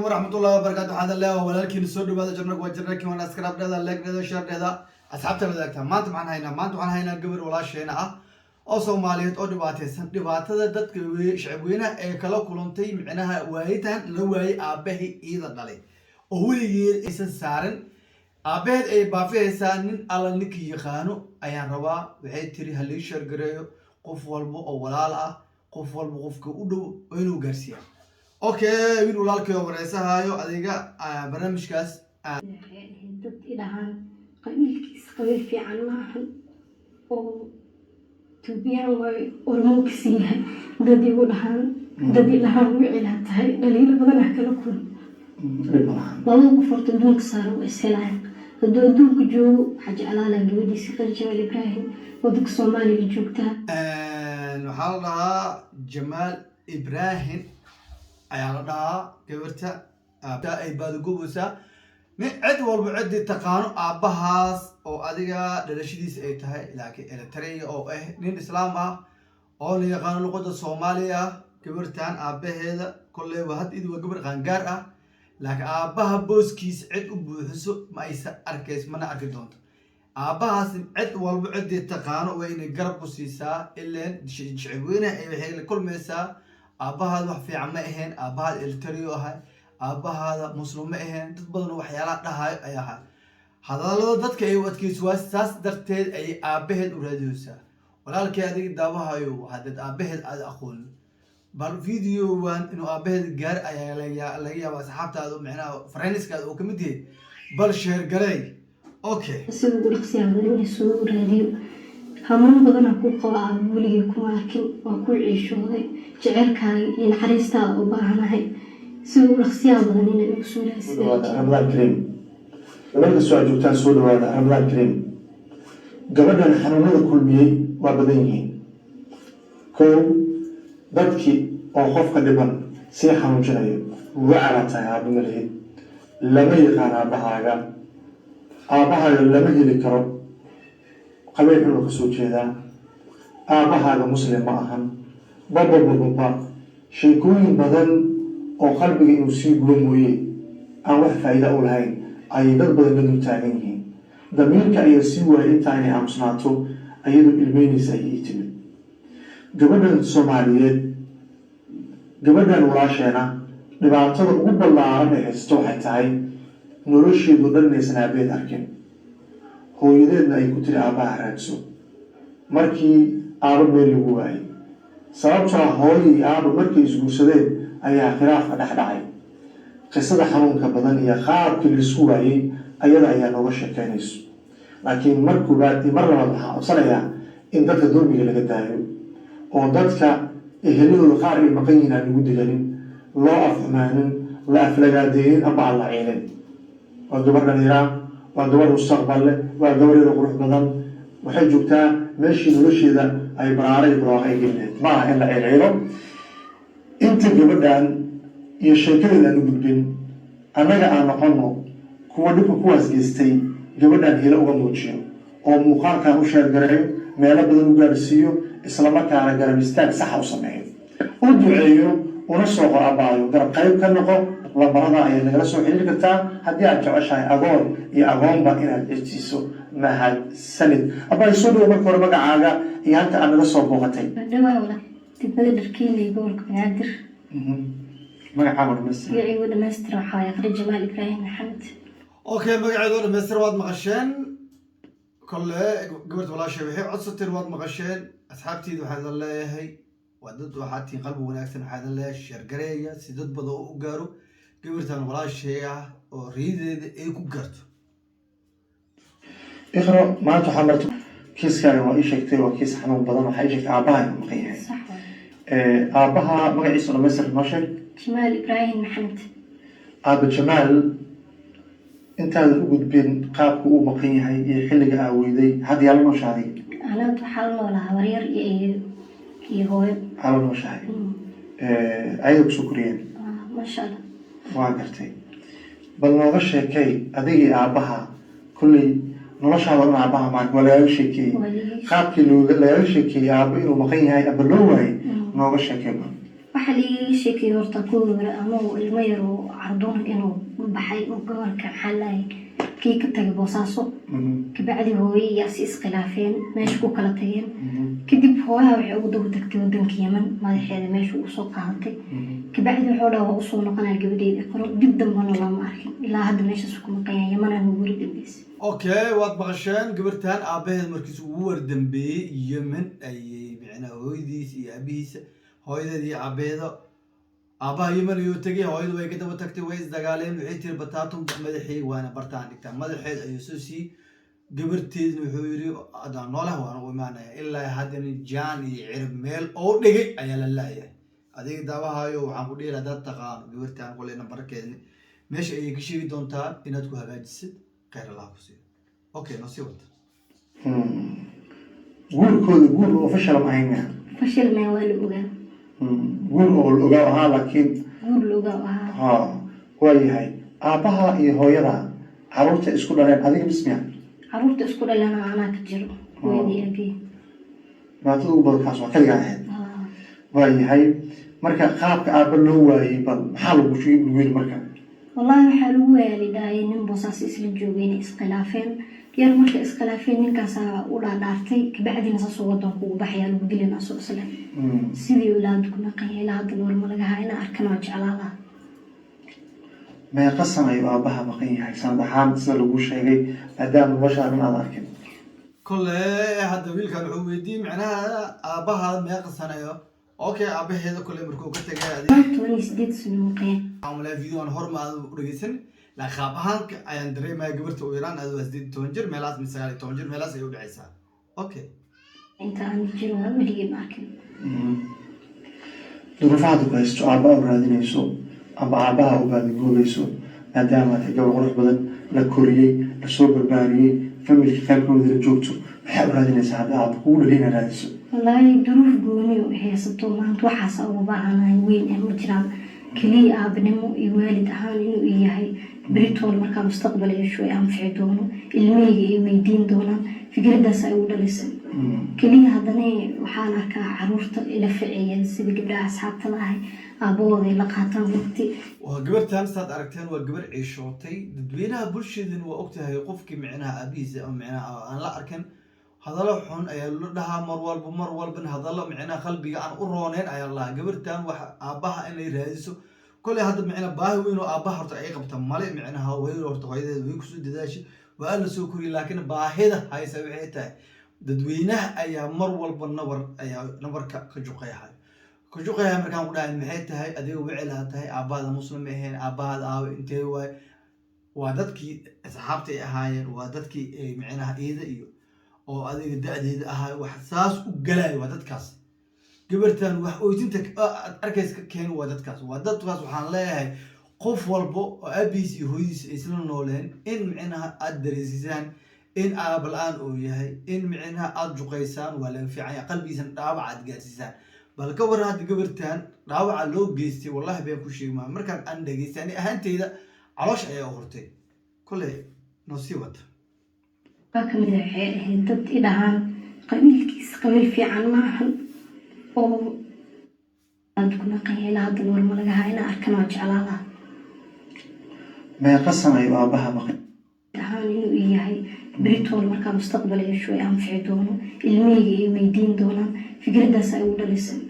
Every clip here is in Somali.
Waraxmatullahi wabarakaatu. Waxaan leeyahay walaalkiina, soo dhawaada. Channelka waa channelkii, waan subscribe dheeda, like dheeda, share dheeda, asxaabta la wadaagta. Maanta waxaan haynaa gabar walaasheena ah oo Soomaaliyeed oo dhibaataysan. Dhibaatada dadka shacabweynaha ee kala kulantay, micnaha waayitaan la waayay aabahii iida dhalay oo weligeed aysan saarin aabaheed, ay baafihaysaa. Nin alla ninkii yaqaano ayaan rabaa, waxay tiri, halii share gareeyo. Qof walba oo walaal ah, qof walba qofka u dhow oo inuu gaarsiiya. Okay, wiil walaalkii oo wareysahayo adiga barnaamijkaas. Waxay ahayd dad idhahaan qabiilkiis qabiil fiican maahan oo Tuubiyaan waayo, Oromoo kasii yahay. Dad igu dhahaan, dad idhahaan wicilaa tahay, dhaliilo badanaa kala kulan. Dhib ma lahan. Labada qof horta adduunka saaran waa ishelayaan. Hadduu adduunka joogo, waxaa jeclaa lahaa gabadhiisa Qali Jamaal Ibraahim, wadanka Soomaaliya joogtaa. Waxaa la dhahaa Jamaal Ibrahim ayaa la dhahaa gabarta ay baadagoobaysaa. Nin cid walba ciddii taqaano aabbahaas oo adiga dhalashadiisa ay tahay laakiin Eritrea, oo ah nin Islaam ah oo la yaqaano luqadda Soomaaliya. Gabartan aabbaheeda kolleyba hadda idi waa gabar qaangaar ah, laakiin aabbaha booskiisa cid u buuxiso ma aysa arkays, mana arki doonto. Aabbahaas cid walba ciddii taqaano waa inay garab ku siisaa, ileen shicibweynaha ay waxay la kulmaysaa. Aabbahaada wax fiican ma ahayn, aabbahaada Eritrea ahay, aabbahaada Muslim ma ahayn, dad badan oo waxyaalaha dhahayo ayaa ahay. Hadallada dadka ay u adkeyso waa saas darteed ayay aabbaheed u raadiyeysaa. Walaalkay adiga daawahayo, haddaad aabbaheed aada aqoonin, bal videowan inuu aabbaheed gaar ayaa laga yaaba. Asxaabtaada, micnaha friendskaada oo kamid yahay, bal share garey. Okay. Sida ugu dhaqsiyaa badan inay soo raadiyo. Hamuun badanaa kuu qaba aaba, weligay kuma arkin, waa kuu ciishooday. Jecelkaaga iyo naxariistaada u baahanahay. Sida ugu dhaqsiyaa badan inay igu soo Soo dhawaada, Ramadaan Kariim. Meel kastoo aad joogtaan, soo dhawaada, Ramadaan Kariim. Gabadhan xanuunada kulmiyey waa badan yihiin. Kow, dadkii oo qofka dhiban sii xanuujinayo: wacala tahay, aaba ma lihid, lama yaqaan aabbahaaga, aabbahaaga lama heli karo, qabiil xun oo kasoo jeedaa, aabbahaaga Muslim ma ahan, bababababa. Sheekooyin badan oo qalbiga inuu sii gubo mooye aan wax faa'iida u lahayn ayay dad badan la dul taagan yihiin. Damiirka ayaa sii waayay intaa inay aamusnaato. Ayadoo ilmeynaysa ayay ii timid gabadhan Soomaaliyeed. Gabadhan walaasheena dhibaatada ugu ballaaran ee haysato waxay tahay nolosheedu dhan inaysan aabeed arkin, hooyadeedna ay ku tiri aabbaha raadso markii aaba meel lagu waayay. Sababtoo ah hooyo iyo aaba markay isguursadeen ayaa khilaafka dhex dhacay. Qisada xanuunka badan iyo qaabkii laisku waayey ayada ayaa nooga sheekeynayso. Laakiin mar koowaad iyo mar labaad waxaan codsanayaa in dadka dulmiga laga daayo, oo dadka eheladooda qaar ay maqan yihiin aan lagu diganin, loo afxumaanin, la aflagaadeeyin amba aan la ciilin. Waa gabar dhalinyaraa, waa gabar mustaqbal leh, waa gabar yaro qurux badan. Waxay joogtaa meeshii nolosheeda ay baraare iyo barwaaqo ay gelineed. Ma aha in la ciilciilo. Inta gabadhan iyo sheekadeeda aan u gudbin, annaga aan noqono kuwa dhibka kuwaas geystay gabadhan hilo uga muujiyo, oo muuqaalkan u share gareeyo, meelo badan u gaarsiiyo, islamarkaana garab istaag saxa u sameeyo, u duceeyo, una soo qor abaayo garab qayb ka noqo. Lambarada ayaad nagala soo xiriiri kartaa haddii aad jeceshahay agoon iyo agoonba inaad cejsiiso. Mahadsanid, abaayo. Soo dhawo. Marka hore magacaaga iyo halka aad naga soo booqatay. Dhawaa wala, degmada Dharkiinley, gobolka Banaadir. Magacaaga dhamaystir. Magacaygu dhamaystir waxaa waaye Qali Jamaal Ibraahim Maxamed. Okay, magaceedo dhamaystir waad maqasheen. Kolle gabarta walaashay waxay codsateen waad maqasheen. Asxaabteyda waxaa idin leeyahay, waa dad waxaa tihiin qalbi wanaagsan. Waxaa idin leeyahay share gareeya si dad badan oo u gaaro gabartan walaashay ah oo riyadeeda ay ku gaarto. Iqro, maanta waxaa marta kiiskaaga waa ii sheegtay, waa kiis xanuun badan. Waxaa ii sheegtay aabbaha inuu maqan yahay. Sax waay. Aabbaha magaciisa dhamaystir noo sheeg. Jamaal Ibraahim Maxamed. Aabba Jamaal, intaadan u gudbin qaabka uu maqan yahay iyo xilliga aa weyday, hadda yaa la nooshahay? Anaad waxaa la noolaa habaryar iyo eeyo iyo hooyo. Aa la nooshahay, ayaga kusoo koriyeen? Ah, maasha Allah. Waa gartay. Bal nooga sheekay adigii aabbaha. Kulley noloshaada dhan aabbaha maarka waa lagaaga sheekeeyey. Waa liiga. Qaabkii looga lagaaga sheekeeyey aabba inuu maqan yahay aba loo waayey, nooga sheekay bal. Waxaa liigaga sheekeeyey horta kuwii hore anoo ilmo yar oo Cardoon inuu baxay oo gobolka, maxaa lahay, kii ka tagay Boosaaso. Kabacdi hooye iyo asi iskhilaafeen, meesha ku kala tageen. Kadib hooyaha waxay ugu daba tagtay wadanka Yemen, madaxeeda meesha usoo qaadatay. Kabacdi wuxuu dhaha, "Waa usoo noqonaa, gabadheeda qoro." Dib dambana looma arkin ilaa hadda, meeshaas ku maqan yahay. Yemanaan ugu wari dambeysay. Okay, waad maqasheen. Gabartan aabaheed markiis ugu wardambeeyey Yemen ayay micnaha hooyadiis iyo aabihiisa, hooyadeed iyo aabaheeda, aabaha Yemen ayuu tegay, hooyadu way ka daba tagtay, way isdagaaleen. Waxay tiri, "Bataatum madaxii waana bartaan dhigtaa." Madaxeed ayuu soo siiyey. Gabarteedna wuxuu yidhi, "Haddaan noolah waan u imaanaya." Ilaa haddana jaan iyo cirib meel oo dhigay ayaa la laayahay. Adiga daawahayo, waxaan ku dhihi lahaa, haddaad taqaano gabartan, qole nambarkeedni meesha ayay ka sheegi doontaa inaad ku hagaajisid. Khayr Allah ku siiyo. Okay, noo sii wata. Guurkooda guur oo fashal ma ahayn miya? Fashil maya, waa la ogaa. Guur oo la ogaa ahaa, laakiin Guur la ogaa ahaa. Ha, waayahay. Aabbaha iyo hooyada caruurta isku dhaleen adiga bis miya? Caruurta isku dhalana anaa ka jiro, hooyadii, aabihii. Dhibaatada ugu badan kaas waa kaligaa ahayd. Waayahay. Marka qaabka aabba loo waayey, bal maxaa lagu lagu yiri marka? Wallaahi waxaa lagu waali dhahay nin Boosaas isla joogay inay iskhilaafeen yar. Markay iskhilaafeen, ninkaasaa u dhaadhaartay. Kabacdina saasuu wadanku ugu baxayaa, lagu dilin asoo isle. Sidii ilaa hadda ku maqan yahay, ilaa hadda noor ma laga haa. Inaa arkan waa jeclaa lahaa. Meeqa sana ayuu aabbaha maqan yahay sanad ahaan, sida lagu sheegay, maadaama noloshaa dhan aad arkin? Kole hadda wiilkan wuxuu weydiiyey macnaha aabbaha meeqa sanayo. Okay, aabaheeda kole markuu ka tegay 18 sano maqan yahay. Waxaan malaya video aan hor ma aadan u dhegeysan, laakiin qaab ahaan ayaan dareemaya gabarta u yaraan aad waa 18 jir meelahaas, mise 19 jir meelahaas ayay u dhacaysaa. Okay. Inta aan jiro waa weligii ma arkin. Duruufaha hadda ku haysto, aabba u raadinayso ama aabbaha u baadigoobayso, maadaama tahay gabar qurux badan, la koriyey, lasoo barbaariyey, familka qayb ka wada la joogto, maxaa u raadinaysaa hadda aabba kugu dhaliy inaad raadiso? Wallaahi duruuf gooni oo haysato maanta waxaas ugu baahanahay weyn eh ma jiraan. Keliya aabanimo iyo waalid ahaan inuu ii yahay, beritool markaa mustaqbal yeesho ay anfici doono, ilmahayga ay weydiin doonaan. Fikradaas ay ugu dhalisay keliya. Haddana waxaan arkaa caruurta ila ficiyeen, sida gabdhaha asxaabta la ahay, aabahooda ay la qaataan waqti. Waa gabartan saad aragteen, waa gabar ciishootay. Dadweynaha bulshadeena waa ogtahay, qofkii micnaha aabihiisa ama micnaha aan la arkin, hadallo xun ayaa la dhahaa mar walba, mar walbana hadallo micnaha qalbiga aan u rooneyn ayaa la dhahaa. Gabartan wax aabbaha inay raadiso koley hadda micnaha baahi weyn oo aabbaha horta ay qabta male. Micnaha way horta hooyadeed way kusoo dadaashay, waa la soo koriyay, laakiin baahida haysa waxay tahay dadweynaha ayaa mar walba nabar ayaa nabarka ka juqeyahay, ka juqeyahay. Markaan ku dhahay, maxay tahay adiga wicilaa tahay, aabbahaada muslim ma ahayn, aabbahaada aawe, intee waay? Waa dadkii asxaabta ay ahaayeen, waa dadkii ay micnaha iida iyo oo adiga da-deeda ahaa wax saas u galayo. Waa dadkaas gabartan wax oytinta aad arkaysa ka keeni, waa dadkaas, waa dadkaas. Waxaan leeyahay, qof walbo oo aabihiis iyo hooyadiis ay isla nooleen, in micnaha aad dareesisaan in aaba la-aan uu yahay, in micnaha aada juqaysaan waa laga fiican yahay, qalbigiisana dhaawac aad gaarsiisaan. Bal ka waran hadda gabartan dhaawaca loo geystay? Wallahi been ku sheegi maayo, markaan aan dhegeystay ani ahaanteyda caloosha ayaa u hurtay. Kolley noo sii wata. Waa kamid ah, waxay ahayd dad i dhahaan qabiilkiis qabiil fiican ma ahan oo aad ku maqan yahay. Ilaa hadda noor ma laga haa. Inaa arkan waa jeclaa lahaa. Meeqa sana ayuu aabbaha maqan Ahaan inuu ii yahay, beritool markaa mustaqbal yeesho ay anfici doono, ilmahayga ay weydiin doonaan. Fikradaas ay ugu dhalisay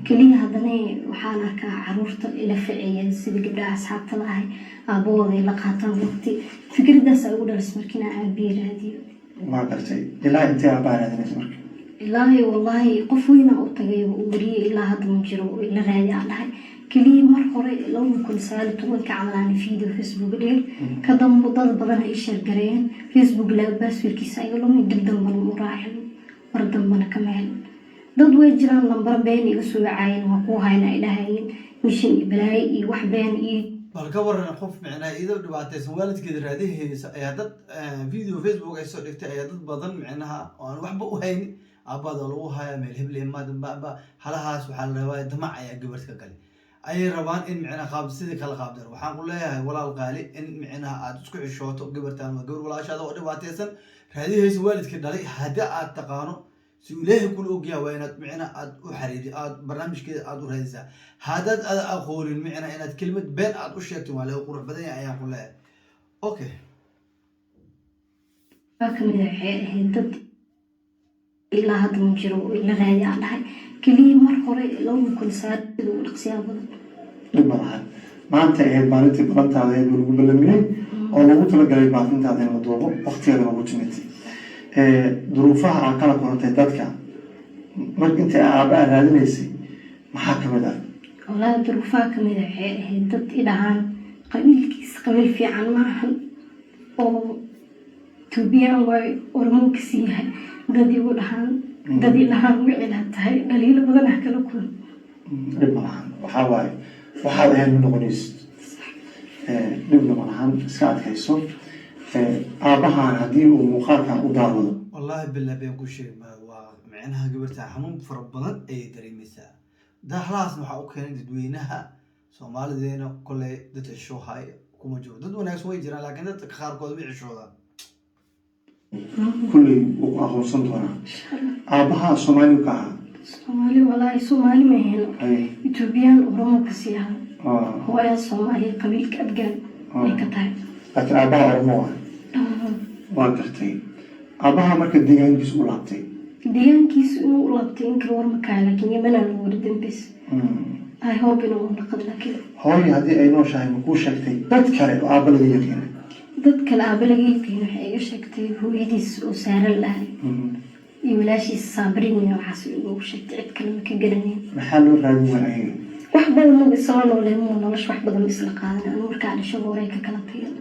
keliya. Haddana waxaan arkaa caruurta ila ficiyeen, sida gabdhaha asxaabta la ahay, aabahooda ay la qaataan waqti. Fikradaas ay ugu dhalisay markiina aabbihi raadiyo. Waa gartay. Ilaa intee aabbaha raadinaysa marka? Ilaahi wallaahi qof weynaa u tagay oo wariyey, ilaa hadda ma jiro oo ila raadi aan dhahay. Keliya mar hore 2019-ka camal aan video Facebook dhigay, ka dambo dad badan ay share gareeyeen Facebook laa passwordkiisa ayaga lumay. Dib dambana u raacin, mar dambana kama helin. Dad way jiraan lambar been iga soo wacaayeen, waa kuu hayna ay dhahayeen, mishin iyo balaayo iyo wax been iyo Bal ka waran qof micnaha iyadoo dhibaataysan, waalidkeeda raadihaysa, ayaa dad video Facebook ay soo dhigtay ayaa dad badan micnaha oo aan waxba u haynin, aabbaada lagu hayaa meel heble ba halahaas. Waxaa la rabaa damac ayaa gabadh ka galay, ayay rabaan in micnaha qaab sidii kala qaabdar. Waxaan ku leeyahay, walaal qaali, in micnaha aad isku xishooto. Gabartan waa gabar walaashaada oo dhibaataysan, raadihaysa waalidka dhalay. Haddii aad taqaano Si Ilaahay kula ogyaha, waa inaad micna aad u xariiri, aad barnaamijkeeda aad u raadisaa. Haddaad aad aqoonin, micna inaad kelimad been aad u sheegto waa laga qurux badan yahay, ayaan ku leeyahay. Okay. Waa kamid ah, waxay ahayd dad ilaa hadda ma jiro oo ila raadi aan dhahay keliya mar hore 2009 sida ugu dhaqsiyaa badan. Dhib ma lahan. Maanta ahayd maalintii balantaada ahayd oo lagu ballamiyey oo lagu talagalay baafintaada in la duubo, waqtigeeda lagu timid. Duruufaha aad kala kulantay dadka mar intii aabbaha raadinaysay maxaa kamid ah? Wallaahi, duruufaha kamid ah waxay ahayd dad i dhahaan qabiilkiisa qabiil fiican ma ahan oo Itoobiyaan waayo, Oromoo kasii yahay, dad igu dhahaan, dad i dhahaan wicilaa tahay, dhaliilo badan ah kala kulan. Dhib ma lahan. Waxaa waaye, waxaad ahayd ma noqonaysid. Dhibna ma lahan, iska adkayso. Aabbahan haddii uu muuqaalkan u daawado. Wallaahi billah, been ku sheegi maayo, waa micnaha gabarta xanuun fara badan ayay dareemaysaa. Dahlahaasna waxaa u keenay dadweynaha Soomaalideena. Koley dad cishoohay kuma jiro. Dad wanaagsan way jiraan, laakiin dadka qaarkood ma cishoodaan. Kulley wuu ku aqoonsan doonaa. Aabbaha Soomaaliyu ka ahaa? Soomaali, wallaahi Soomaali ma ahayno. Itoobiyaan Oromoo kasii ahaa. Hooyaa Soomaaliya, qabiilka Abgaal ay ka tahay. Laakiin aabbaha Oromo ah. Waa gartay. Aabbaha marka deegaankiisa u laabtay? Deegaankiisu inuu u laabtay in kale war ma kaya, laakiin Yemenaa lagu wada dambeys. I hope inuu u naqdo, laakiin Hooyo haddii ay nooshahay, ma kuu sheegtay dad kale oo aabba laga yaqiinay? Dad kale aaba laga yaqiin waxay iga sheegtay hooyadiis oo saaran lahay iyo walaashiis Saabrin iyo waxaas igu sheegtay. Cid kale ma ka garanayn. Maxaa loo raadin waaya ayaga? Wax badan maba isla nooleen, muu nolosha wax badan ma isla qaadan. Anu markaa dhashada hore ka kala tageen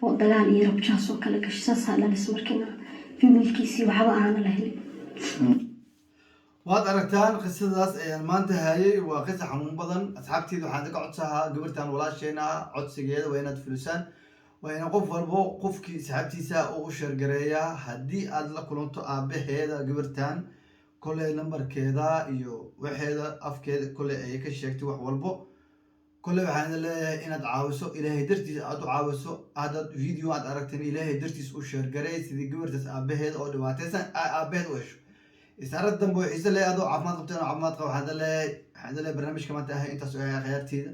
oo dagaal iyo rabjaas oo kala gashay, saasaa dhalis markiina familkiisii waxba aana la helin. Waad aragtaan, qisadaas ayaan maanta hayay. Waa qisa xanuun badan. Asxaabteeda, waxaan ka codsahaa gabartan walaasheena ah, codsigeeda waa inaad fulisaan. Waa ina qof walbo qofkii asxaabtiisa uu u share gareeyaa. Haddii aad la kulanto aabaheeda gabartan, kolley nambarkeeda iyo waxeeda afkeeda kolley ayay ka sheegtay wax walbo. Kolley waxaan idin leeyahay inaad caawiso, Ilaahay dartiis aad u caawiso. Haddaad video aad aragteen, Ilaahay dartiis u share gareey, sidii gabartaas aabaheeda oo dhibaataysan ay aabaheeda u hesho. Isaarad dambe oo xiise leh, adoo caafimaad qabteen oo caafimaad qaba, waxaan idin leeyahay barnaamijka maanta ahay intaas oo ahay, khayaarteyda.